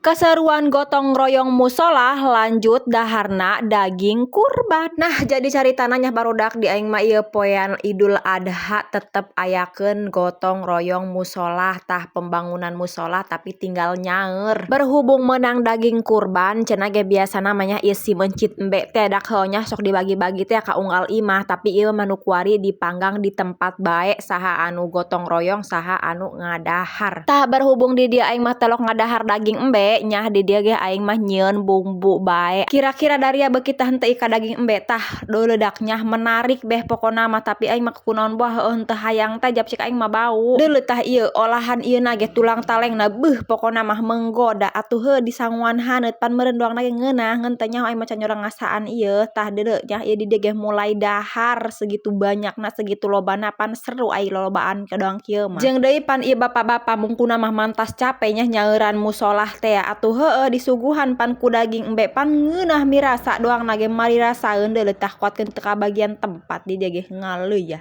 Keseruan gotong royong musola lanjut daharna daging kurban. Nah, jadi caritana nya, barudak, di aing mah ieu poean Idul Adha tetep ayakeun gotong royong musola. Tah, pembangunan musola tapi tinggal nyaeur. Berhubung menang daging kurban cenah ge, biasana mah nya ieu si mencit embe teh dak nya sok dibagi-bagi teh ka unggal imah, tapi ieu mah nu kuari dipanggang di tempat bae, saha anu gotong royong, saha anu ngadahar. Tah, berhubung di dieu aing mah telok ngadahar daging embe nya, di dieu ge aing mah nyieun bumbu bae. Kira-kira daria beuki tah henteu ka daging embe. Tah, deuleudaknya menarik beh pokona mah, tapi aing mah kunaon boh heueuh henteu hayang teh, jap cek aing mah bau. Deuleu tah, ieu olahan ieu na ge tulang talengna, beuh, pokona mah menggoda atuh. Heuh, disanguan haneut pan meureun doangna ge ngeunah, ngan teu nyaho aing mah can nyorang ngasaan ieu. Tah, deuleu nya, ieu di dieu ge mulai dahar segitu banyakna, segitu lobana, pan seru ai lolobaan doang kieu mah. Jeung deui pan ieu bapak-bapak mungkuna mah mantas cape nya nyauran musolah teh atuh. Heueuh, disuguhan pan ku daging embe, pan ngeunah mirasa doangna ge marirasaeun. Deuleu tah, kuatkeun teu kabagian tempat di dieu ge ngaleuy ya.